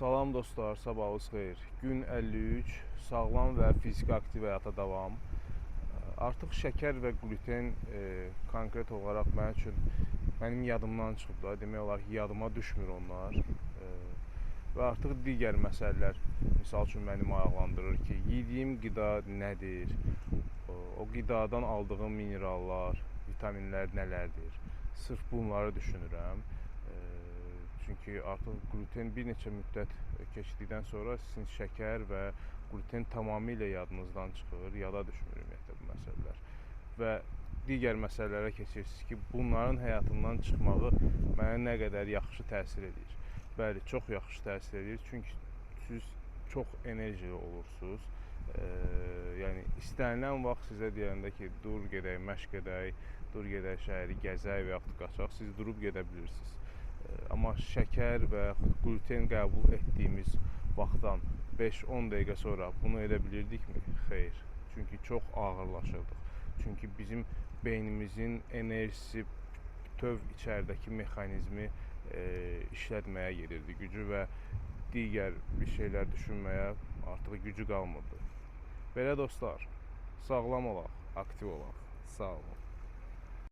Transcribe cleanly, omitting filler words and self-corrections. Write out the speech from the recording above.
Salam dostlar, sabahınız xeyir. Gün 53, sağlam və fiziki aktiv həyata davam. Artıq şəkər və qluten konkret olaraq mənim üçün mənim yadımdan çıxıb da, demək olar ki, yadıma düşmür onlar. Və artıq digər məsələlər, misal üçün məni maraqlandırır ki, yediyim qida nədir? O qidadan aldığım minerallar, vitaminlər nələrdir? Sırf bunları düşünürəm. Çünki artıq qluten bir neçə müddət keçdikdən sonra sizin şəkər və qluten tamamilə yadınızdan çıxır, yada düşmür ümumiyyətlə bu məsələlər. Və digər məsələlərə keçirsiniz ki, bunların həyatımdan çıxmağı mənə nə qədər yaxşı təsir edir. Bəli, çox yaxşı təsir edir. Çünki siz çox enerjili olursunuz. Yəni istənilən vaxt sizə deyəndə ki, dur gedək, məşq edək, dur gedək şəhəri gəzək və yaxud qaçaq, siz durub gedə bilirsiniz. Amma şəkər və yaxud qluten qəbul etdiyimiz vaxtdan 5-10 dəqiqə sonra bunu edə bilirdikmi? Xeyr. Çünki çox ağırlaşırdıq. Çünki bizim beynimizin enerjisi bütöv içəridəki mexanizmi işlətməyə gedirdi gücü və digər bir şeylər düşünməyə artıq gücü qalmırdı. Belə dostlar, sağlam olaq, aktiv olaq. Sağ olun.